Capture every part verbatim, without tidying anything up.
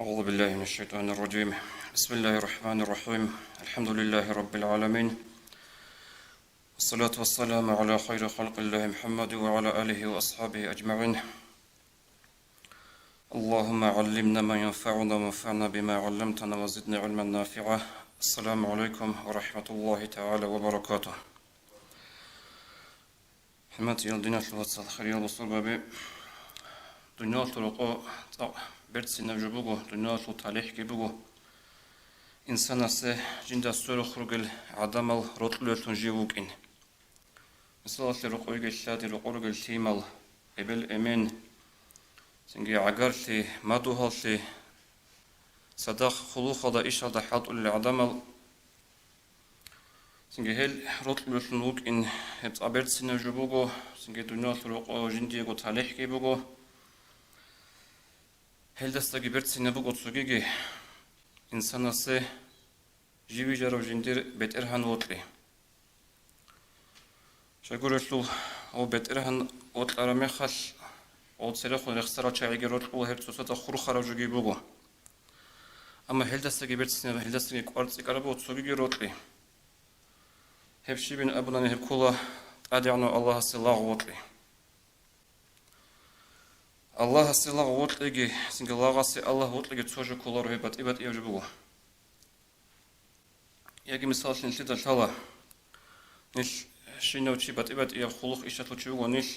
أعوذ بالله من الشيطان الرجيم. بسم الله الرحمن الرحيم. الحمد لله رب العالمين. والصلاة والسلام على خير خلق الله محمد وعلى آله وأصحابه أجمعين. اللهم علمنا ما ينفعنا وانفعنا بما علمتنا وزدنا علما نافعا. السلام عليكم ورحمة الله تعالى وبركاته. ХӀурматиял диналъул вацал, хириял бусурбаби, дуниялалъул рокъо цӀакъ берцинаб жо буго, дуниялалъул талихӀги буго. Инсанасе жинда сверухъ ругел гӀадамал рокьулеллъун жив вукӀин. Мисалалъе, рокъойги лъади, рокъо ругел лъимал, эбел-эмен, цинги гӀагарлъи, мадугьаллъи, цадахъ хъулухъалда, ишалда хӀалтӀулел гӀадамал, цинги гьел рокьулеллъун вукӀин, гьеб цӀакъ берцинаб жо буго, цинги дуниялалъул рокъо жиндиего талихӀги буго. Гьелдасаги берцинаб буго цогиги инсанасе жив вижарав жиндир бетӀергьан вокьи. Щайгурелъул, гьав бетӀергьан вокьараб мехалъ, гьав церехун рехсарал чагӀиги рокьула, гьеб цоцазда хурхараб жоги буго. Амма гьелдасаги берцинаб, гьелдасаги кӀвар цӀикӀкӀараб буго цогиги рокьи. Гьеб щибин абунани, гьеб ккола ТӀадегӀанав Аллагьасе лагъ вокьи. Аллагьасе лагъ вокьиги, цинги лагъасе Аллагь вокьиги цо жо кколаро, гьеб батӀи-батӀияб жо буго. Яги мисаллъи нилъеда лъала. Нилъ щинав чи батӀи-батӀияб хъулухъ ишалъул чи вуго нилъ.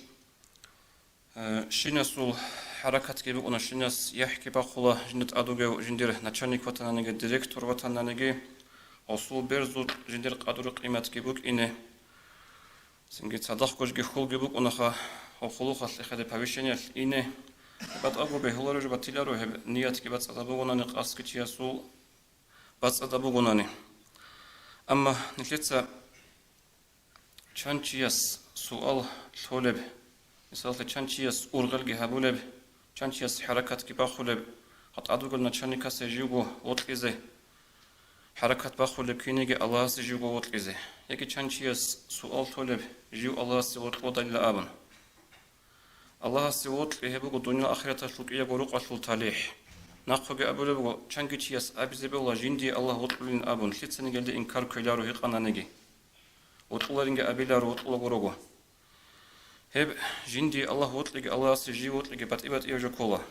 Э, щинасул хӀаракатги букӀуна, щинас яхӀги бахъула, жинда тӀад вугев жиндир начальник ватананиги, директор ватананиги, гъосул берзул жиндир къадру-къиматги букӀине. Цинги цадахъ гожги хьулги букӀунаха, гьав хъулухъалъ эхеде повышениялъ ине. БатӀаго бегьуларев жо батиларо, гьеб ниятги бацӀцӀадаб бугонани, къасдги чиясул бацӀцӀадаб бугонани. Амма нилъеца чан чияс суал лъолеб, мисаллъи, чан чияс ургъелги гьабулеб, чан чияс хӀаракатги бахъулеб, гьатӀадугел начальникасе живго вокьизе, хӀаракат бахъулеб кинеги Аллагьасе живго вокьизе, яги чан чияс суал лъолеб, жив Аллагьасе вокьодайилан абун. Аллагьасе вокьи гьеб буго дуниял ахираталъул кӀиябго рукъалъул талихӀ. Нахъеги абулеб буго, чанги чияс абизе бегьула жиндие Аллагь вокьулин абун, лъицаниги гьелде инкар ккеларо гьикъананиги. Вокьуларинги абиларо, вокьулаго руго. Гьеб жиндие Аллагь вокьиги Аллагьасе жив вокьиги батӀи-батӀияб жо ккола.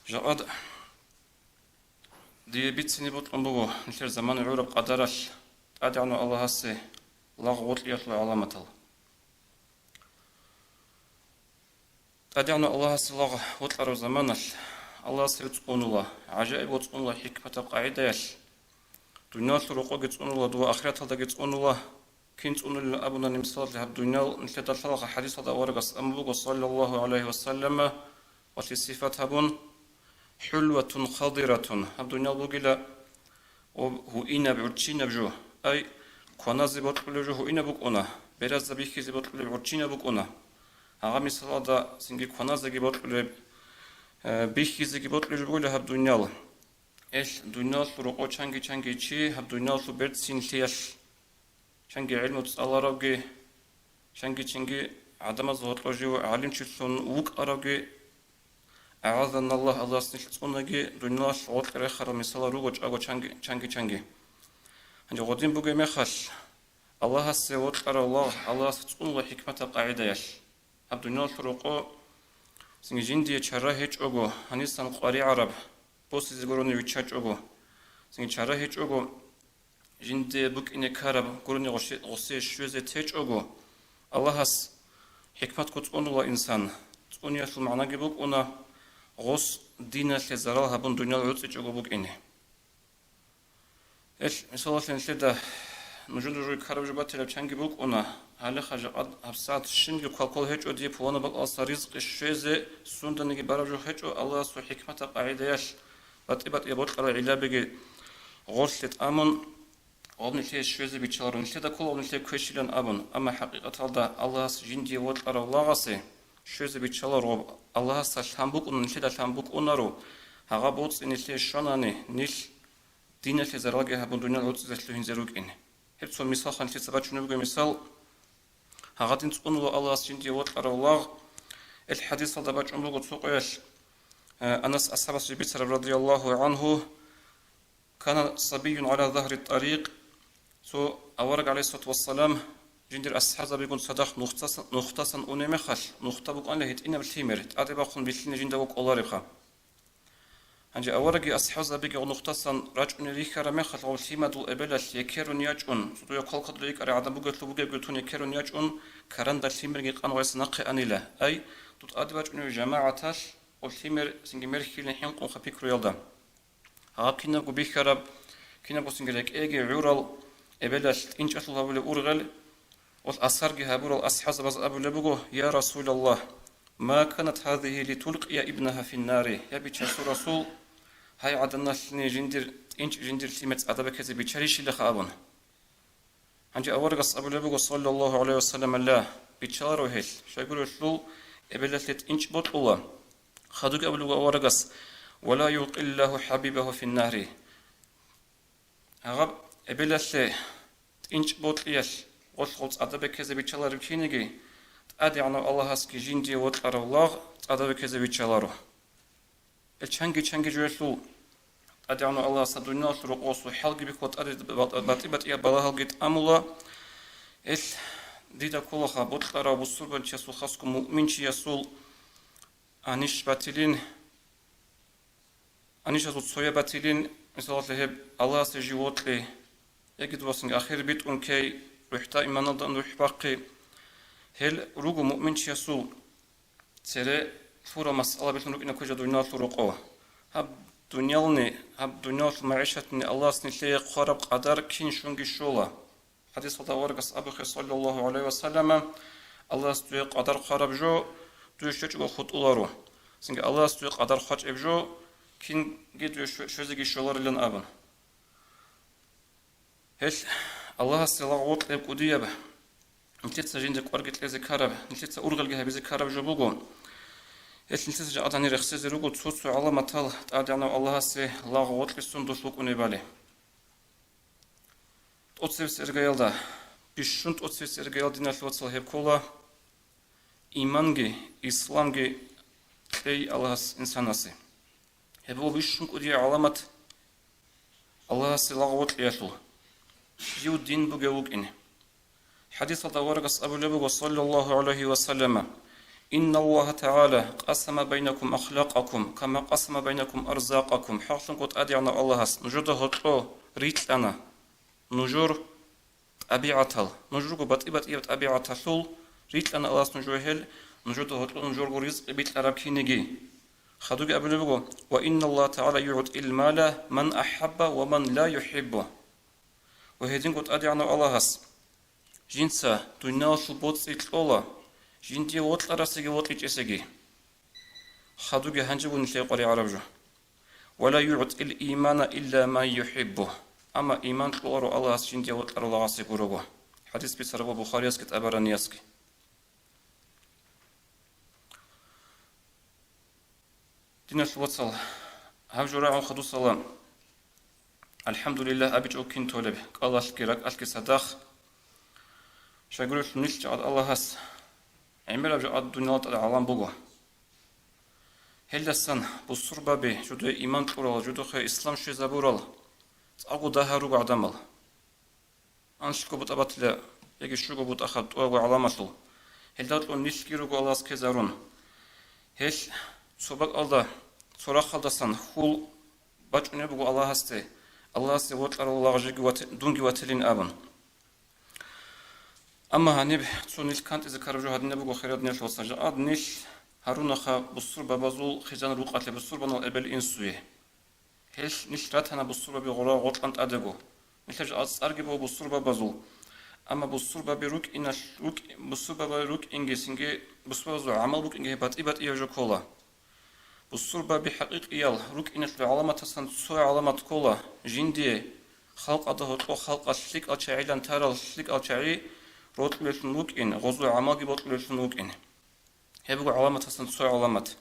Жакъа дие бицине бокьун буго нилъер замана гӀураб къадаралъ ТӀадегӀанав Аллагьасе лагъ вокьиялъул гӀаламатал. ТӀадегӀанав Аллагьасе лагъ вокьарав заманалъ Аллагьас гьев цӀунула, гӀажаибго цӀунула хӀикматаб къагӀидаялъ. Дуниялалъул рокъоги цӀунула, дова ахираталдаги цӀунула. Кин цӀунулин абунани, мисалалъе, гьаб дуниял нилъеда лъалаха хӀадисалда аварагас абун буго, саллаллагьу гӀалайгьи ва саллама, валъи сифат гьабун: «ХӀулватун хадиратун», гьаб дуниял бугила гьуинаб, гӀурччинаб жо, ай, кваназе бокьулеб жо гьуинаб букӀуна, беразда бихьизе бокьулеб гӀурччинаб букӀуна. Гьагъа мисалалда цинги кваназеги бокьулеб, э, бихьизеги бокьулеб жо бугила гьаб дуниял. Эл, дуниялалъул рокъо чанги-чанги чи гьаб дуниялалъул берцинлъиялъ, чанги гӀилму цӀаларавги, чанги-чанги гӀадамаз гьоркьо жив гӀалимчилъун вукӀаравги, агӀазаналлагь, Аллагьас нилъ цӀунаги, дуниялалъ гъоркье рехарал мисалал руго чӀаго чанги-, чанги-чанги. Гьанже гъодин бугеб мехалъ, Аллагьасе вокьарав лагъ Аллагьас цӀунула хӀикматаб къагӀидаялъ. Гьаб дуниялалъул рокъо цинги жиндие чара гьечӀого, гьанисан къваригӀараб, босизе гурони виччачӀого, цинги чара гьечӀого, жиндие букӀине ккараб гурони гъосе-, гъосие щвезе течӀого, Аллагьас хӀикматго цӀунула инсан. ЦӀуниялъул магӀнаги букӀуна гъос диналъе зарал гьабун дуниял гӀуцӀичӀого букӀине. Эл, мисалалъе, нилъеда нужер-нужер ккараб жо батилаб чанги букӀуна, гьале хъажа къад гьабсагӀат щинги квалквал гьечӀо дие пуланаб бакӀалдаса ризкъи щвезе, сунданиги бараб жо гьечӀо, Аллагьасул хӀикматаб къагӀидаялъ батӀи-батӀияб бокьарал гӀиллабиги гъорлъе тӀамун, гъоб нилъее щвезе биччаларо, нилъеда ккола гъоб нилъее квешилан абун, амма хӀакъикъаталда Аллагьас жиндие вокьарав лагъасе щвезе биччаларо гъоб, Аллагьасда лъан букӀуна, нилъеда лъан букӀунаро, гьагъа боцӀи нилъее щванани, нилъ диналъе заралги гьабун, дуниял гӀуцӀизе лъугьинзе рукӀине. Гьеб цо мисал ханлъица бачунеб буго, мисал, гьагъадин цӀунула Аллагьас жиндие вокьарав лагъ. Ил хӀадисалда бачӀун буго цо къоялъ, Э, Анас асхӀабас жиб бицараб, радияллагьу гӀангьу: «Кана сабийюн гӀала загьри тӀарикъ». Цо авараг, гӀалайгьиссалату вассалам, жиндир асхӀабзабигун цадахъ нухтасан, нухтасан унеб мехалъ, нухта букӀанила гьитӀинаб лъимер, тӀаде бахъун билълъине жинда кӀоларебха. Гьанже аварагги асхӀабзабиги гъоб нухтасан рачӀунел рихьараб мехалъ, гъоб лъимадул эбелалъ екерун ячӀун, цӀудуе хъалхъадулев йикӀарай гӀадан бугелъул бугебги тун екерун ячӀун, каранда лъимерги къан гъайса нахъе анила. Ай, дуда тӀаде бачӀунеб жамагӀаталъ гъоб лъимер цинги мерхьилин хӀинкъунха пикруялда. Гьаб кинабго бихьараб, кинабго цинги рекӀеги гӀурал эбелалъ тӀинчӀалъул гьабулеб ургъел, гъолъ асарги гьабурал асхӀабзабаз абулеб буго: «Я Расулаллагь, ма канат гьазигьи литулкъия ибнагьа финнари». Я Бичасул Расул, гьай гӀаданалъни жиндир тӀинчӀ жиндир лъимер цӀадаб бекезе бичарищилаха абун. Гьанже аварагас абулеб буго, саллаллагьу гӀалайгьи вассалам: «Ла, биччаларо гьелъ, щайгурелъул эбелалъе тӀинчӀ бокьула». Хадуги абулеб буго аварагас: «Ва ла юлкъиллагьу хӀабибагьу финнагьри». Гьаб эбелалъе тӀинчӀ бокьиялъ гъолъ гъоб цӀадаб бекезе биччалареб киниги, ТӀадегӀанав Аллагьасги жиндие вокьарав лагъ цӀадаб бекезе биччаларо. Гьел чанги-чанги жоялъул ТӀадегӀанав Аллагьасда дуниялалъул рокъосул хӀалги бихьула, тӀаде батӀи-батӀияб балагьалги тӀамула. Гьел дида кколаха бокьарав бусурбанчиясул, хасго муъминчиясул анищ батилин, анищасул цояб батилин, мисалалъе, гьеб Аллагьасе жив вокьи, яги дубасинги ахир битӀун ккей, рухӀда иманалда нухӀ бахъи. Гьел руго муъминчиясул цере лъурал масъалабилъун рукӀина кквежа дуниялалъул рокъо. Гьаб дуниялни, гьаб дуниялалъул магӀишатни Аллагьас нилъее хъвараб къадар кин щунги щола. ХӀадисалда аварагас абухъе, саллаллагьу гӀалайгьи вассалама: «Аллагьас дуе къадар хъвараб жо, дуе щвечӀого хутӀуларо. Цинги Аллагьас дуе къадар хъвачӀеб жо, кинги дуе щве-, щвезеги щоларилан», – абун. Гьелъ Аллагьасе лагъ вокьеб кӀудияб, нилъеца жинда кӀварги кьезе ккараб, нилъеца ургъелги гьабизе ккараб жо буго. Гьелъ нилъеца жакъа гьанир рехсезе руго цо-цо гӀаламатал ТӀадегӀанав Аллагьасе лагъ вокьи сундулъ вукӀунебали. ТӀоцебесеб иргаялда, бищун тӀоцебесеб иргаялда, диналъул вацал, гьеб ккола иманги, исламги кьей Аллагьас инсанасе. Гьеб буго бищун кӀудияб гӀаламат Аллагьасе лагъ вокьиялъул, жив дин бугев вукӀине. ХӀадисалда аварагас абулеб буго, саллаллагьу гӀалайгьи вассалама: «Инналлагьа тагӀала къасама байнакум ахлакъакум, кама къасама байнакум арзакъакум». ХӀакълъунго ТӀадегӀанав Аллагьас нужеда гьоркьо рикьана нужер тӀабигӀатал, нуж руго батӀи-батӀияб тӀабигӀаталъул, рикьана Аллагьас нужее гьел, нужеда гьоркьо нужерго ризкъи бикьараб киниги. Хадуги абулеб буго: «Ва инналлагьа тагӀала югӀтӀил мала ман ахӀабба ва ман ла юхӀиббу». Ва гьединго ТӀадегӀанав Аллагьас жинца дуниялалъул боцӀи кьола, жиндие вокьарасеги вокьичӀесеги. Хадуги гьанжего нилъее къваригӀараб жо. «Ва ла югӀтӀил имана илла ман юхӀиббу». Амма иман кьоларо Аллагьас жиндие вокьарав лагъасе гурого. ХӀадис бицараб Бухариясги ТӀабараниясги. Диналъул вацал, гьаб жо рагӀун хадусала, алхӀамдулиллагь абичӀо кин толеб, кӀалалъги ракӀалъги цадахъ. Щайгурелъул нилъ жакъа Аллагьас гӀемераб жакъа дуниял тӀад гӀалам буго. Гьелдасан бусурбаби, жудее иман кьурал, жудухъе ислам щвезабурал, цӀакъго дагьал руго гӀадамал. Анлъго бутӀа батила, яги щуго бутӀа хадуб тӀураго гӀаламалъул. Гьелда кьун нилъги руго Аллагьас ккезарун. Гьелъ цо бакӀалда, цо рахъалдасан хьул бачӀунеб буго Аллагьасде, Аллагьасде вокьарал лагъ жеги вате-, дунги вателин абун. Амма гьаниб цо нилъ кантӀизе ккараб жо гьадинаб буго, хириял диналъул вацал, жакъа нилъ гьарунаха бусурбабазул хъизан-рукъалъе, бусурбанал эбел-инсуе. Гьелъ нилъ ратана бусурбаби гъура гъоркьан тӀадего. Нилъер жакъа цӀарги буго бусурбабазул. Амма бусурбаби рукӀиналъ-, рукӀ-, бусурбаби рукӀинги, цинги бусурбабазул гӀамал букӀинги гьеб батӀи-батӀияб жо ккола. Бусурбаби хӀакъикъиял рукӀиналъул гӀаламатасан цо гӀаламат ккола: жиндие халкъалда гьоркьо халкъалъ лъикӀал чагӀилан тарал лъикӀал чагӀи рокьулелъун вукӀин, гъозул гӀамалги бокьулелъун вукӀин. Гьеб буго гӀаламатасан цо гӀаламат.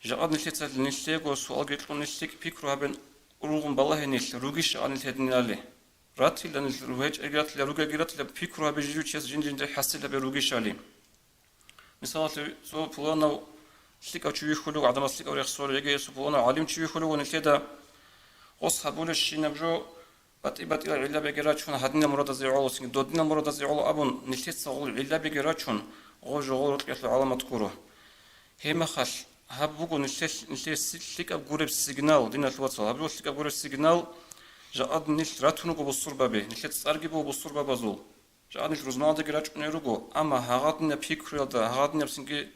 Жакъа нилъеца нилъего суалги кьун, нилъ лъикӀ пикру гьабун, ургъун балагье нилъ, ругищ жакъа нилъ гьединали. Ратила нилъ, гьечӀеги ратила, ругеги ратила, пикру гьабе жив чияс жин-жиндир хӀасил гьабе ругищали. Мисалалъе, цо пуланав ЛъикӀав чи вихьулев, гӀадамас лъикӀав рехсолев, яги гьесул пуланав гӀалим чи вихьулев, нилъеда гъос гьабулебщинаб жо, батӀи-батӀиял гӀиллабиги рачун, гьадинал мурадазе гӀоло, цинги додинал мурадазе гӀоло абун, нилъеца гъол гӀиллабиги рачун, гъо жо гъол рокьиялъул гӀаламат гуро. Гьебмахалъ, гьаб буго нилъелъ-, нилъер си-, лъикӀаб гуреб сигнал, диналъул вацал, гьаб буго лъикӀаб гуреб сигнал, жакъа нилъ ратун руго бусурбаби, нилъер цӀарги буго бусурбабазул. Жакъа нилъ рузманалдаги рачӀунел руго, амма гьагъадинаб пикруялда, гьагъадинаб цинги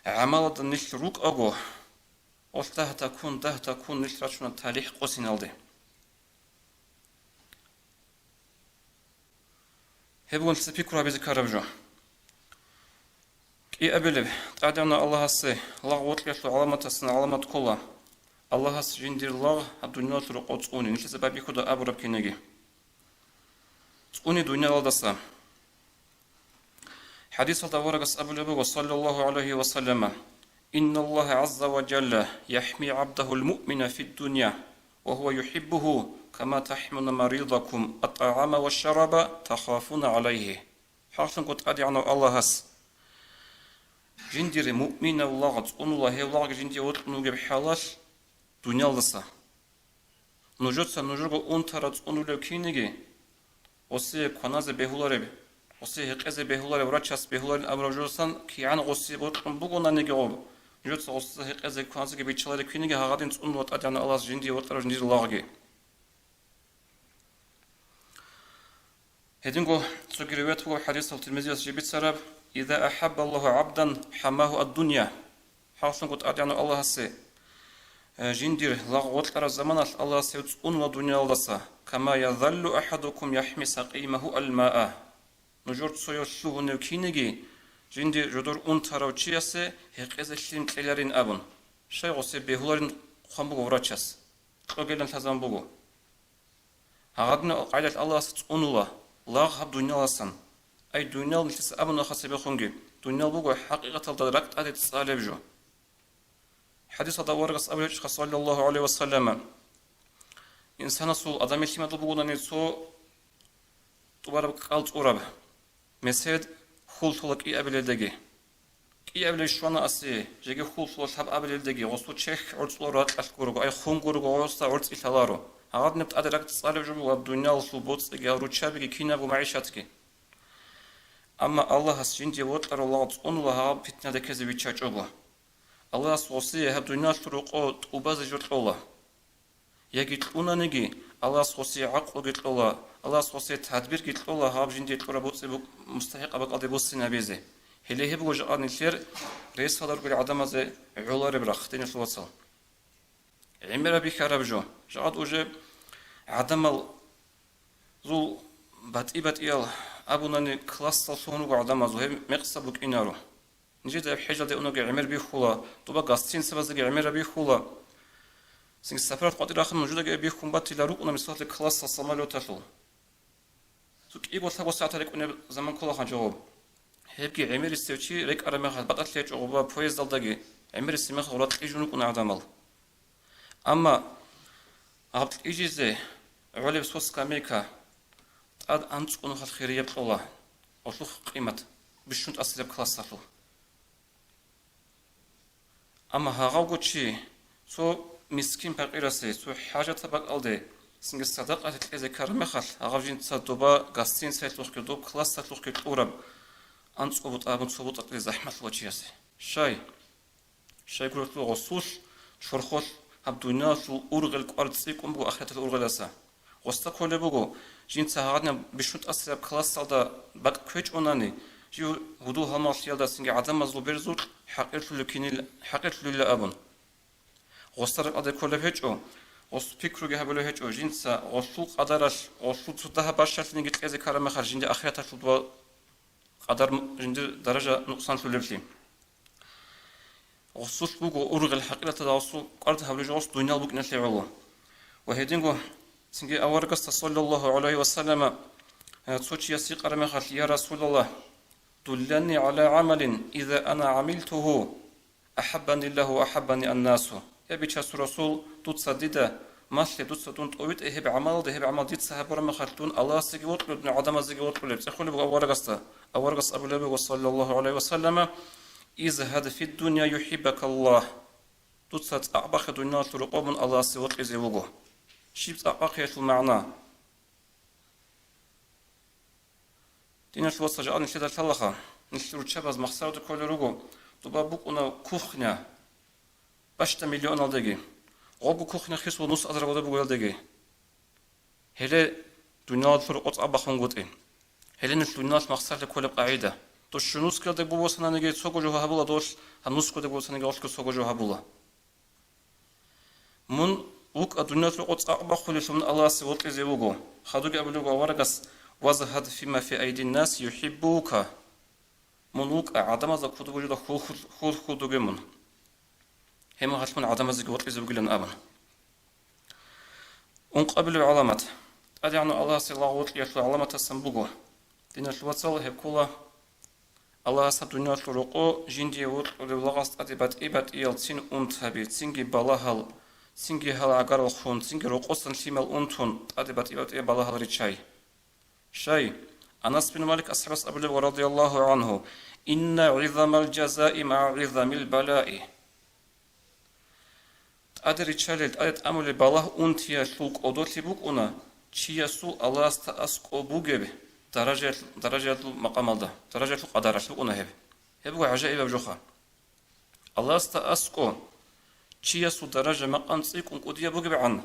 гӀамалалда нилъ рукӀаго, гъолъ дагь-такун, дагь-такун нилъ рачуна талихӀ къосиналде. Гьеб буго нилъеца пикру гьабизе ккараб жо. КӀиабилеб, ТӀадегӀанав Аллагьасе лагъ вокьиялъул гӀаламатасан гӀаламат ккола, Аллагьас жиндир лагъ гьаб дуниялалъул рокъов цӀуни, нилъеца байбихьуда абураб кинеги. ЦӀуни дуниялалдаса. ХӀадисалда аварагас абулеб буго, саллаллагьу гӀалайгьи ва саллама: «Инналлагьа гӀазза ва жалла яхӀми гӀабдагьул муъмина фиддуня, ва гьува юхӀиббугьу, кама тахӀмуна маридакум ат-тагӀама ва шараба тахафуна гӀалайгьи». ХӀакълъунго ТӀадегӀанав Аллагьас жиндир муъминав лагъ цӀунула, гьев лагъги жиндие вокьун вугеб хӀалалъ дуниялдаса. Нужеца нужерго унтарав цӀунулев кинеги, гъосие кваназе бегьулареб, гъосие гьекъезе бегьуларев врачас бегьуларин абураб жоласан кигӀан гъосие бокьун бугонаниги гъоб, нужеца гъосие гьекъезе кваназеги биччалареб кинеги гьагъадин цӀунула ТӀадегӀанав Аллагьас жиндие вокьарав жиндир лагъги. Гьединго цоги риваят буго хӀадисал Тирмизияс жиб бицараб: «Иза ахӀаббаллагьу гӀабдан, хӀамагьу ад-дунья». ХӀакълъунго ТӀадегӀанав Аллагьасе, э, жиндир лагъ вокьараб заманалъ Аллагьас гьев цӀунула дуниялалдаса, «Кама язаллу ахӀадукум яхӀми сакъимагьу ал-маа». Нужер цояв лъугьунев кинеги, жиндир жодор унтарав чиясе гьекъезе лъим кьеларин абун, щай гъосие бегьуларин хъван буго врачас, кьогелан лъазабун буго. Гьагъадинаб къайдалъ Аллагьас цӀунула лагъ гьаб дунияласан. Ай, дуниял нилъеца абуна хасабехунги, дуниял буго хӀакъикъаталда ракӀ тӀаде цӀалеб жо. ХӀадисалда аварагас абулеб гьечӀо, саллаллагьу гӀалайгьи ва саллама: инсанасул, адамил лъимадул бугонани цо тӀубараб кӀал цӀураб. Месед хьул лъола кӀиабилелдаги. КӀиабилел щвана асе, жеги хьул лъола лъабабилелдаги, гъосул чехь гӀорцӀуларо ракьалъ гурого, ай хун гурого гъосда гӀорцӀи лъаларо. Гьагъадинаб тӀаде ракӀ цӀалеб жо буго гьаб дуниялалъул боцӀиги, гьаб руччабиги кинабго магӀишатги. Амма Аллагьас жиндие вокьарав лагъ цӀунула гьаб питнаде ккезе виччачӀого. Аллагьас гъосие гьаб дуниялалъул рокъо тӀубазе жо кьола. Яги кьунаниги, Аллагьас гъосие гӀакълуги кьола, Аллагьас гъосие тадбирги кьола гьаб жиндие кьураб боцӀи бу-, мустахӀикъаб бакӀалде буссинабизе. Гьеле гьеб буго жакъа нилъер ресалда ругел гӀадамазе гӀолареб рахъ, диналъул вацал. ГӀемераб бихьараб жо. Жакъа уже гӀадамал зул батӀи-батӀиял абунани классалъ лъугьун руго гӀадамазул, гьеб мекъса букӀинаро. Нижеда гьеб хӀежалде унаги гӀемер бихьула, тӀуба гостиницабаздаги гӀемераб бихьула. Цинги сапаралъ къватӀир рахъун нужедаги бихьун батила рукӀуна, мисаллъи, классалъ самолеталъул. Цо кӀиго-лъабго сагӀат рекӀунеб заман ккола гьанже гъоб. Гьебги гӀемерисев чи рекӀараб мехалъ батӀалъи гьечӀо гъоба поездалдаги, гӀемерисеб мехалъ гъура кьижун рукӀуна гӀадамал. Амма гьаб кьижизе гӀолеб цо скамейка тӀад анцӀго нухалъ хирияб кьола, гъолъухъ къимат бищун тӀасилаб классалъул. Амма гьагъавго чи цо мискин-пакъирасе, цо хӀажатаб бакӀалде цинги садакъалъи кьезе ккараб мехалъ, гьагъав жинца доба гостиницаялъухъги доб классалъухъги кьураб анцӀго бутӀа абун цо бутӀа кьезе захӀмалъула чиясе. Щай? Щайгурелъул гъосулъ чорхолъ гьаб дуниялалъул ургъел кӀвар цӀикӀкӀун буго ахираталъул ургъелдаса. Гъосда кколеб буго, жинца гьагъадинаб бищун тӀасияб классалда бакӀ кквечӀонани, жив гьудул-гьалмагълъиялдасанги гӀадамазул берзукь хӀакъирлъулев кинил-, хӀакъирлъулила абун. Гъосда ракӀалде кколеб гьечӀо, гъос пикруги гьабулев гьечӀо, жинца гъолъул къадаралъ, гъолъул цо дагьаб бащалъинеги кьезе ккараб мехалъ жинди ахираталъул къадар жиндир даража нукъсанлъулеблъи. Гъусулъ буго ургъел хӀакъираталда гъусул кӀвар гьабулев жо гъус дунял букӀиналъе гӀоло. Ва гьединго цинги аварагасда, саллаллагьу гӀалайгьи ва саллама, э, цо чияс гьикъараб мехалъ: «Я Расулаллагь, дуллани гӀала гӀамалин, иза ана гӀамилтугьу, ахӀаббаниллагьу ва ахӀаббани аннасу». Я Бичасул Расул, дуца дида малъе, дуца дун тӀовитӀе гьеб гӀамалалда, гьеб гӀамал дица гьабураб мехалъ дун Аллагьасеги вокьулеб, дун гӀадамазеги вокьулеб, цӀехолеб буго аварагасда. Аварагас абулеб буго, саллаллагьу гӀалайгьи ва саллама: «Изгьад фиддуня юхӀиббакаллагь». Дуца цӀакъ бахъе, дуниялалъул рокъоб мун Аллагьасе вокьизе вуго. Щиб цӀакъ бахъиялъул магӀна? Диналъул вацал, жакъа нилъеда лъалаха, нилъ руччабаз махсараде кколел руго, доба букӀуна кухня, бащда миллионалдеги. Гъобго кухня хисула нус азаралда бугелалдеги. Гьеле дуниялалъул рокъоб цӀакъ бахунгутӀи. Гьеле нилъ дуниялалъ махсараде кколеб къагӀида. Дос щунускиялда буго сананиги цого жо гьабула долъ, гьанускиялда буго сананиги гъолъго цого жо гьабула. Мун вукӀа дуниялалъул рокъоб цӀакъ бахулелъул мун Аллагьасе вокьизе вуго. Хадуги абулеб буго аварагас: «Вазгьад фима фи айдин нас юхӀиббука». Мун вукӀа гӀадамазда кодоб божуда хьул-, хьул-, хьул-, хьулдуге мун. Гьеб мехалъ мун гӀадамазеги вокьизе вугилан абун. Ункъабилев гӀаламат. ТӀадегӀанав Аллагьасе лагъ вокьиялъул гӀаламатасан буго. Диналъул вацал, гьеб ккола Аллагьас гьаб дуниялалъул рокъо жиндие вокьулев лагъас тӀаде батӀи-батӀиял цин унтаби, цинги балагьал, цинги гьал гӀагарал хун, цинги рокъосан лъимал унтун тӀаде батӀи-батӀиял балагьал риччай. Щай, Анас бин Малик асхӀабас абулеб ва радияллагьу гӀангьу: «Инна гӀизамал жазаи магӀа гӀизамил балаи». ТӀаде риччалел, тӀаде тӀамулел балагь унтиялъул кӀодолъи букӀуна чиясул Аллагьасда аскӀоб бугеб даражаялъ-, даражаялъул макъамалда, даражаялъул къадаралъ букӀуна гьеб. Гьеб буго гӀажаибаб жоха. Аллагьасда аскӀоб чиясул даража-макъам цӀикӀкӀун кӀудияб бугебгӀан,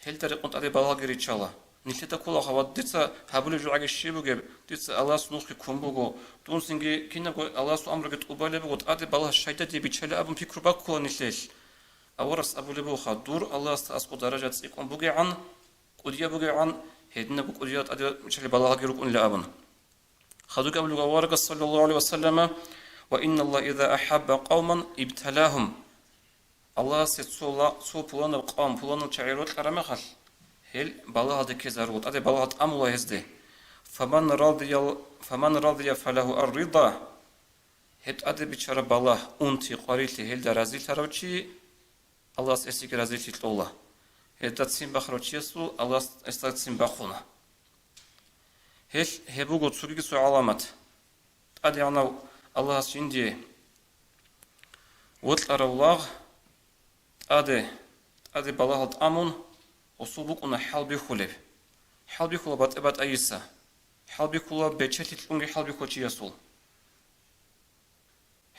гьелда рекъон тӀаде балагьги риччала. Нилъеда ккола ха ва дица гьабулеб жо гӀаги щиб бугеб, дица Аллагьасул нухги ккун буго, дун цинги кинабго Аллагьасул амруги тӀубалеб буго, тӀаде балагь щайда дие биччалеб абун пикру баккула нилъелъ. Аварагас абулеб буго ха: «Дур Аллагьасда аскӀоб даража цӀикӀкӀун бугегӀан, кӀудияб бугегӀан, гьединабго кӀудияб тӀаде чӀалеб балагьги рукӀунила», – абун. Хадубги абулеб буго аварагас, саллаллагьу гӀалайгьи ва саллама: «Ва инналлагьа иза ахӀабба къавман ибталагьум». Аллагьасе цо ла-, цо пуланаб къавм, пуланал чагӀи рокьараб мехалъ, гьел балагьалде ккезарула, тӀаде балагьал тӀамула гьезде. «Фаман радиял-, фаман радия фалагьу ар-рида». Гьеб тӀаде биччараб балагь, унти, къварилъи гьелда разилъарав чи, Аллагьас гьесиеги разилъи кьола. Гьелда ццин бахарав чиясул Аллагьас гьесда ццин бахуна. Гьелъ гьеб буго цогиги цо гӀаламат. ТӀадегӀанав Аллагьас жиндие вокьарав лагъ тӀаде, тӀаде балагьал тӀамун, гъосул букӀуна хӀалбихьулеб. ХӀалбихьула батӀи-батӀайиса. ХӀалбихьула бечелъи кьунги хӀалбихьула чиясул.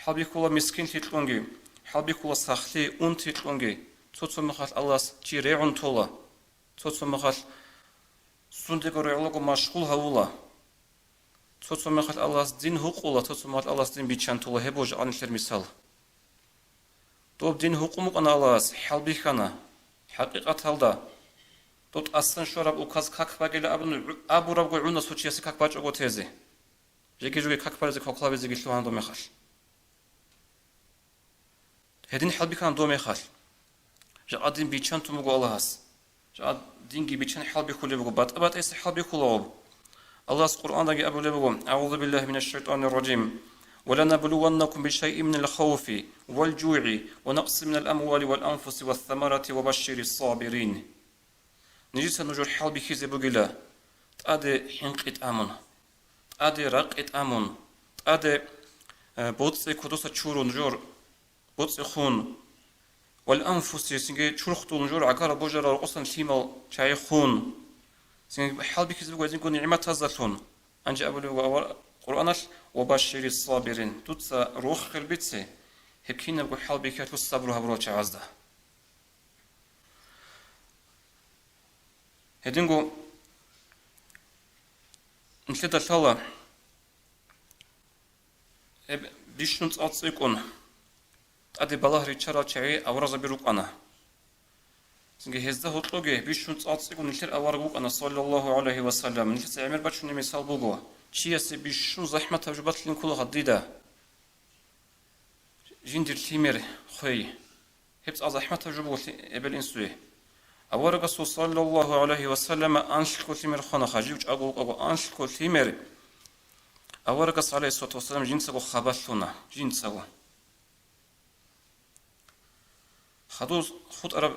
ХӀалбихьула мискинлъи кьунги, хӀалбихьула сахлъи, унти кьунги, цо-цо мехалъ Аллагьас чи регӀун тола, цо-цо мехалъ сундего регӀулаго машгъул гьавула, цо-цо мехалъ Аллагьас дин гьукъула, цо-цо мехалъ Аллагьас дин биччан тола, гьеб буго жакъа нилъер мисал. Доб дин гьукъун букӀана Аллагьас, хӀалбихьана. ХӀакъикъаталда, доб тӀасан щвараб указ как багила абун гӀу-, абурабго гӀуна цо чиясе как бачӀого тезе. Жеги-жеги как балезе квалквалабизеги лъугьана доб мехалъ. Гьедин хӀалбихьана доб мехалъ. Жакъа дин биччан тун буго Аллагьас. Жакъа динги биччан хӀалбихьулеб буго, батӀа-батӀайиса хӀалбихьулаго. Аллагьас Къуръандаги абулеб буго: «АгӀузу биллагьи минаш шайтӀанир ражим. Ва ланаблуваннакум бишайин минал хавфи вал жугӀи ва накъсин минал амвали вал анфуси вас самарати ва башширис сабирин». Нижеца нужер хӀалбихьизе бугила, тӀаде хӀинкъи тӀамун, тӀаде ракъи тӀамун, тӀаде, э, боцӀи кодоса чурун жо, боцӀи хун, вал анфуси, цинги чурхдул жур гӀагара божарал рокъосан лъимал чагӀи хун, цинги хӀалбихьизе буго гьезинго нигӀматаздалъун. Гьанже абулеб буго авар-, Къуръаналъ: «Ва башширис сабирин», дуца рохел бице, гьеб кинабго хӀалбихьиялъул сабру гьабурал чагӀазда. Гьединго нилъеда лъала, гьеб бищун цӀакъ цӀикӀкӀун тӀаде балагь риччарал чагӀи аварагзаби рукӀана. Цинги гьезда гьоркьоги бищун цӀакъ цӀикӀкӀун нилъер авараг вукӀана, саллаллагьу гӀалайгьи ва саллам. Нилъеца гӀемер бачунеб мисал буго: чиясе бищун захӀматаб жо батилин ккола гьадида. Жиндир лъимер хвей. Гьеб цӀакъ захӀматаб жо буго лъи-, эбел-инсуе. Аварагасул, саллаллагьу гӀалайгьи ва саллама, анлъго лъимер хвана, хажив чӀаго вукӀаго анлъго лъимер. Аварагас, гӀалайгьиссалату вассалам, жинцаго хабалъуна, жинцаго. Хадус хутӀараб,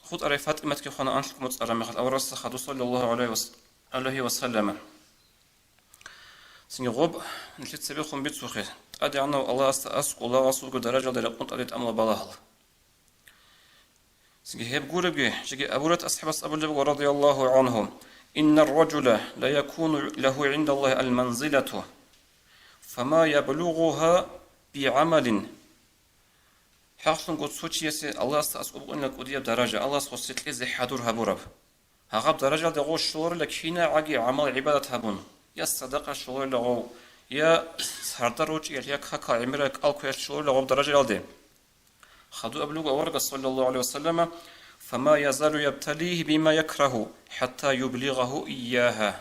хутӀарай ФатӀиматги хвана анлъго моцӀ араб мехалъ, аварагасда хадус, саллаллагьу гӀалайгьи ва с-, гӀалайгьи ва саллама. Цинги гъоб нилъер цебехун бицухъе, ТӀадегӀанав Аллагьасда аскӀов лагъасулго даражалде рекъон тӀаде тӀамула балагьал. Цинги гьеб гуребги, жеги Абу Гьурайрат асхӀабас абулеб буго, радияллагьу гӀангьу: «Иннар ражула ла якуну лагьу гӀиндаллагьи ал-манзилату, фама яблугъугьа бигӀамалин». ХӀакълъунго цо чиясе Аллагьасда аскӀоб букӀунила кӀудияб даража, Аллагьас гъосие кьезе хӀадур гьабураб. Гьагъаб даражалде гъов щолорила кинагӀаги гӀамал-гӀибадат гьабун, я садакъа щолорила гъов, я сардар ручӀиялъ, я какал гӀемерал кӀал кквеялъ щолорила гъоб даражалде. Хадуб абулеб буго аварагас, саллаллагьу гӀалайгьи ва саллама: «Фама язалу ябталигьи бима якрагьу, хӀатта юблигъагьу иягьа».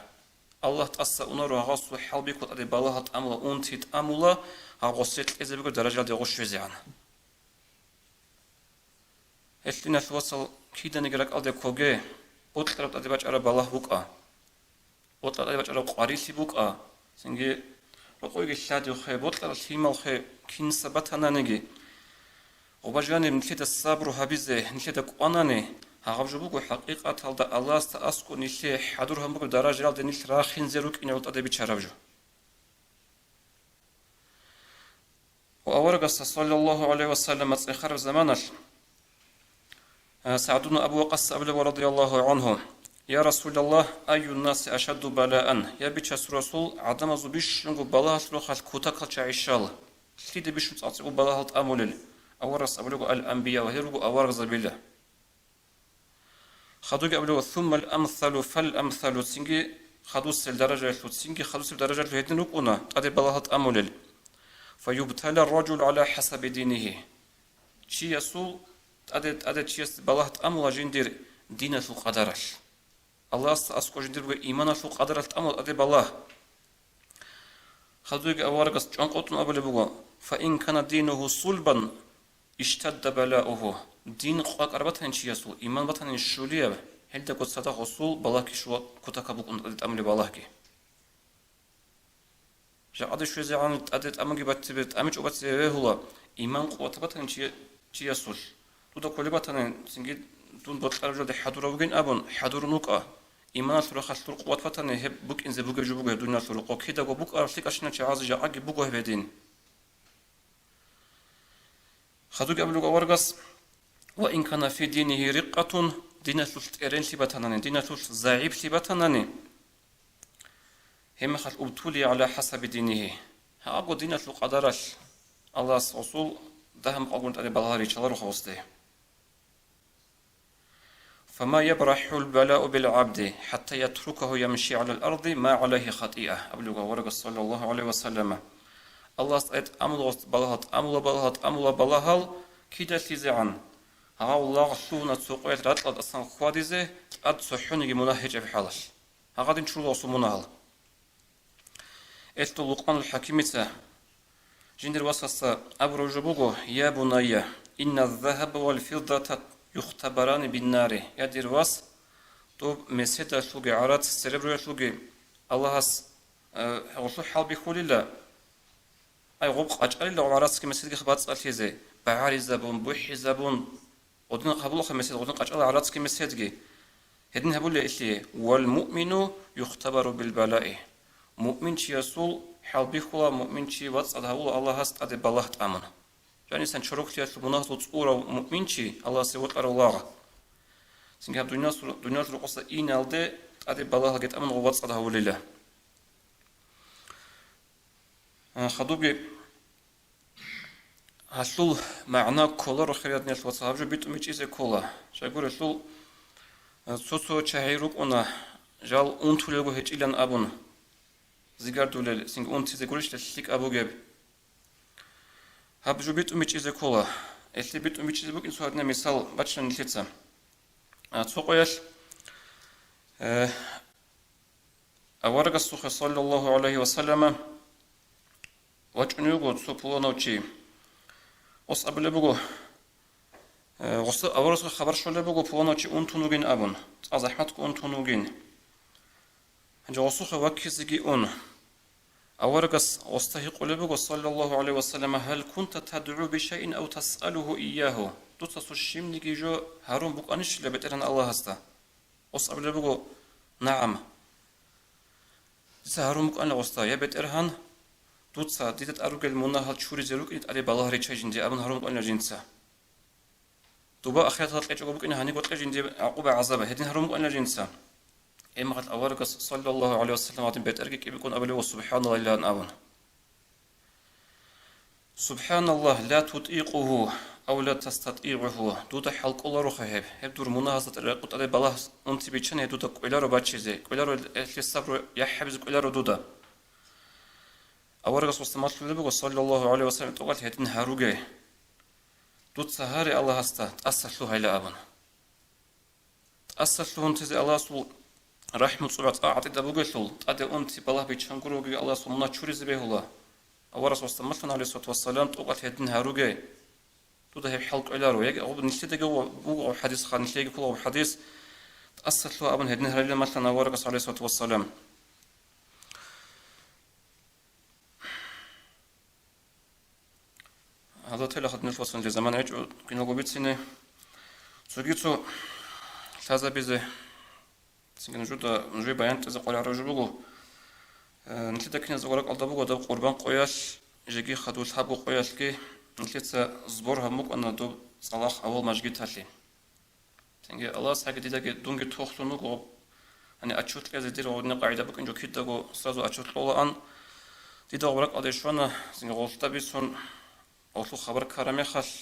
Аллагь тӀаса унаро гъасул хӀалбихьулъ тӀаде балагьал тӀамула, унти тӀамула, гъав гъосие кьезе бугеб даражалде гъов щвезегӀан. Гьелъиналъ, вацал, киданиги ракӀалде ккоге, бокьараб тӀаде бачӀараб балагь букӀа. Бокьараб тӀаде бачӀараб къварилъи букӀа. Цинги рокъойги лъадихъе, бокьараб лъималхъе кинса батананиги, гъоба жаниб нилъеда сабру гьабизе нилъеда кӀванани, гьагъаб жо буго хӀакъикъаталда Аллагьасда аскӀоб нилъее хӀадур гьабун бугеб даражаялде нилъ рахинзе рукӀине гьел тӀаде биччараб жо. Ва аварагасда, саллаллагьу гӀалайгьи ва саллам, цӀехараб заманалъ, а, СагӀдун Абу Вакъасас абулеб, радияллагьу гӀангьу: «Я Расулаллагь, айюннаси ашадду балаан?» Я Бичасул Расул, гӀадамазул бищунго балагьалъул рахъалъ кутакал чагӀи щал? Лъида бищун цӀакъ-цӀикӀкӀун балагьал тӀамулел? Аварагас абулеб: «Ал-анбияу», гьел руго аварагзабила. Хадубги абулеб: «Суммал амсалу фал амсалу», цинги хадусел даражаялъул, цинги хадусел даражаялъул гьедин рукӀуна тӀаде балагьал тӀамулел. «Фаюбтала ражул гӀала хӀасаби динигьи». Чиясул тӀаде, тӀаде чиясде балагь тӀамула жиндир диналъул къадаралъ. Аллагьасда аскӀоб жиндир бугеб иманалъул къадаралъ тӀамула тӀаде балагь. Хадубги аварагас чӀванкъотӀун абулеб буго: «Фа ин кана динугьу сулбан, иштадда балаугьу». Дин къвакӀараб батани чиясул, иман батани щулияб, гьелдаго цадахъ гъосул балагьги щула кутакаб букӀун тӀаде тӀамулеб балагьги. Жакъа щвезегӀан тӀаде тӀамунги батцебе, тӀамичӀо батцебе бегьула, иман къуватаб батани чи-, чиясулъ. Дуда кколеб батани, цинги дун бокьараб жоялде хӀадурав вугин абун, хӀадурун вукӀа. Иманалъул рахъалъ дур къуват батани, гьеб букӀинзе бугеб жо буго гьеб дуниялалъул рокъоб, кидаго букӀараб лъикӀабщинал чагӀазе жакъаги буго гьеб гьедин. Хадубги абулеб аварагас: «Ва ин кана фи динигьи рикъатун», диналъулъ тӀеренлъи батанани, диналъулъ загӀиплъи батанани, гьеб мехалъ «убтулия гӀала хӀасаби динигьи». Гьагъабго диналъул къадаралъ Аллагьас гъосул дагьаб къагун тӀаде балагьал риччаларо гъосде. «Фама ябрахӀул балау бил гӀабди, хӀатта ятрукагьу ямши гӀалал арди ма гӀалайгьи хатӀиа», абулеб аварагас, саллаллагьу гӀалайгьи ва саллама. Аллагьас тӀаде тӀамула гъосда балагьал, тӀамула балагьал, тӀамула балагьал, кидалъизегӀан гьав лагъ лъугьуна цо къоялъ ракьалда тӀасан хьвадизе, тӀад цохӀониги мунагь гьечӀеб хӀалалъ. Гьагъадин чурула гъосул мунагьал. Гьелъул Лукъманул хӀакимица жиндир васасда абураб жо буго: «Я бунайя, инна загьаба вал фиддата юхтабарани биннари». Я дир вас, доб меседалъулги гӀарац сереброялъулги Аллагьас, э, гъолъул хӀалбихьулила. Ай, гъоб къачӀалила гъоб гӀарацги меседги бацӀцӀалъизе, багӀаризабун, бухӀизабун, гъодин гьабулаха месед, гъодин къачӀала гӀарацги меседги. Гьедин гьабулеб илъи: «Вал муъмину юхтабару бил балаи». Муъминчиясул хӀалбихьула, муъминчи вацӀцӀад гьавула Аллагьас тӀаде балагь тӀамун. Жанисан чороклъиялъул мунагьазул цӀурав муъминчи, Аллагьасе вокьарав лагъ. Цинги гьаб дуниялалъул, дуниялалъул рокъоса иналде тӀаде балагьалги тӀамун гъов вацӀцӀад гьавулила. А, хадубги гьалъул магӀна кколаро, хириял диналъул вацал, гьаб жо битӀун бичӀчӀизе ккола. Щайгурелъул, а, цо-цо чагӀи рукӀуна, жал унтулелго гьечӀилан абун, зигардулел, цинги унтизе гурищ лъикӀаб бугеб. Гьаб жо битӀун бичӀчӀизе ккола. Гьелъие битӀун бичӀчӀизе букӀин цо гьадинаб мисал бачила нилъеца. А, цо къоялъ, э, Аварагасухъе, саллаллагьу гӀалайгьи ва саллама, вачӀунев вуго цо пуланав чи. Гъос абулеб буго, э, гъос аварагасухъе хабар щолеб буго, пуланав чи унтун вугин абун, цӀакъ захӀматго унтун вугин. Гьанже гъосухъе ваккизеги ун. Аварагас гъосда гьикъулеб буго, саллаллагьу гӀалайгьи ва саллама: «Гьал кунта тадгӀу бишайин ав тасъалугьу иягьу?» Дуца цо щибниги жо гьарун букӀанищила БетӀергьан Аллагьасда? Гъос абулеб буго: «НагӀам». Дица гьарун букӀана гъосда: «Я БетӀергьан, дуца дида тӀад ругел мунагьал чуризе рукӀине тӀаде балагь риччай жинде абун гьарун букӀана жинца. Дуба ахираталда кьечӀого букӀине гьаниб бокьа жинде гӀакъуба-гӀазаба, гьедин гьарун букӀана жинца. Гьеб мехалъ аварагас, саллаллагьу гӀалайгьи ва саллам, гьадин бетӀерги кӀибикӀун абулеб: «Субханаллагь», — илан абун. «Субханаллагь, ла тутӀикъугьу ав ла тастатӀигӀугьу». Дуда хӀал кӀолароха гьеб. Гьеб дур мунагьазда тӀад рекъон тӀаде балагь унти биччани гьеб дуда кӀоларо бачизе, кӀоларо гьелъие сабру гьабизе кӀоларо дуда. Аварагас малъулеб буго, саллаллагьу гӀалайгьи ва саллам, тӀокӀалъ гьедин гьаруге. Дуца гьаре Аллагьасда, тӀаса лъугьайила абун. ТӀаса лъугьунтизе Аллагьасул рахӀму цӀуба гӀатӀида бугелъул, тӀаде унти балагь биччан гуроги Аллагьасул мунагь чуризе бегьула. Аварагас малъана, гӀалайгьиссалату вассалам, тӀокӀалъ гьедин гьаруге. Дуда гьеб хӀал кӀоларо. Яги гъоб нилъедаги буго гъоб хӀадис, ха, нилъееги ккола гъоб хӀадис, тӀаса лъугьа абун гьедин гьарилан малъана аварагас, гӀалайгьиссалату вассалам. Гьалатила хаднилъ вацанлъи заман гьечӀо киналго бицине. Цоги цо лъазабизе, цинги нужуда, нужее баян тӀазе къваригӀараб жо буго. Э, нилъеда киназего ракӀалда буго доб Къурбан къоялъ, жеги хадуб лъабго къоялъги нилъеца сбор гьабун букӀана доб цӀалахъ авал мажгиталъе. Цинги Аллагьас гьаги дидаги дунги тохлъун вуго, гьаниб отчет кьезе дир гъодин къагӀида букӀинчӀо кидаго сразу отчет кьолаан. Дида гъоб ракӀалде щвана, цинги гъолъда бицун, гъолъул хабар ккараб мехалъ,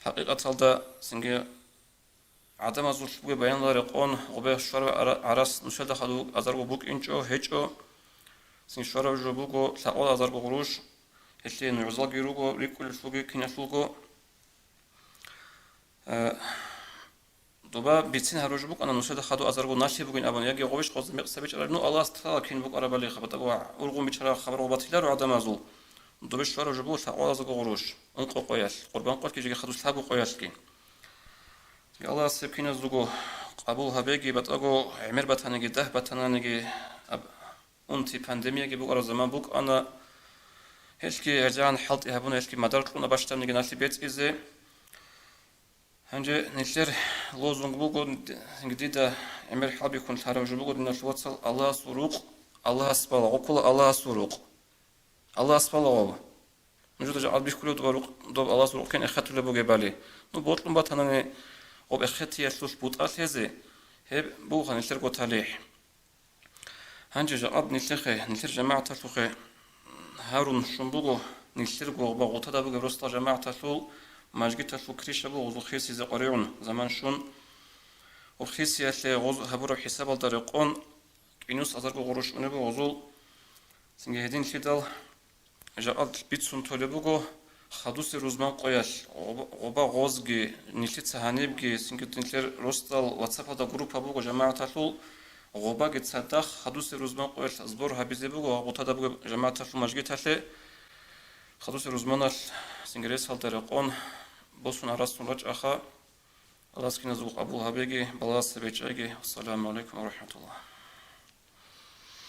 хӀакъикъаталда, цинги гӀадамазул бугеб баянал рекъон, гъобе щвараб ара-, гӀарац нушалда хадуб азарго букӀинчӀо, гьечӀо, цинги щвараб жо буго лъабкъоялда азарго гъурущ, гьелъие нугӀзалги руго, рикӀкӀунелъулги киналъулго. Э, доба бицин гьаружи букӀана, нусида хадуб азарго налъи бугин абун, яги гъобищ гъозда мекъса бичӀараб, ну, Аллагьас лъала кин букӀарабали хабатӀа бугӀа, ургъун бичараб хабар гъубатиларо гӀадамазул. Добе щвараб жо буго лъабкъоялда азарго гъурущ, ункъо къоялъ, Къурбан къоялъги жеги хадуб лъабго къоялъги. Аллагьас гьеб киназдаго къабул гьабеги, батӀаго гӀемер батаниги, дагь батананиги, аб-, унти пандемияги букӀараб заман букӀана. Гьелъги гьезегӀан хӀалтӀи гьабуна, гьелъги мадар кьуна бащдабниги налъи бецӀизе. Гьанже нилъер лозунг буго, дида гӀемер хӀалбихьун лъарав жо буго, диналъул вацал, Аллагьасул рукъ, Аллагьас балагъ, гъуккула Аллагьасул рукъ. Аллагьас балагъ. Нужеда жакъа бихьулеб доб рукъ, доб Аллагьасул рукъ кин эхетулеб бугебали. Ну, бокьун батанани, гъоб эхетиялъулъ бутӀа лъезе, гьеб буго нилъерго талихӀ. Гьанже жакъа нилъехъе, нилъер жамагӀаталъухъе гьарун щун буго, нилъерго гъоба гъутада бугеб росдал жамагӀаталъул мажгиталъул крыша буго гъозул хисизе къваригӀун заман щун. Гъоб хисиялъе гъоз гьабураб хӀисабалда рекъон, кӀинус азарго гъурущ унеб буго гъозул. Цинги гьединлъидал жакъа бицун толеб буго, хадусеб рузман къоялъ гъоба, гъоба гъозги, нилъеца гьанибги, цинги нилъер росдал WhatsApp-алда группа буго жамагӀаталъул, гъобаги цадахъ хадусеб рузман къоялъ сбор гьабизе буго ва гъутада бугеб жамагӀаталъул мажгиталъе. Хадусеб рузманалъ цинги ресалда рекъон босун гьарацун рачӀаха. Аллагьас киназул къабул гьабеги, балагьасда бичӀчӀеги. Ассаламу гӀалайкум ва рахӀматуллагь.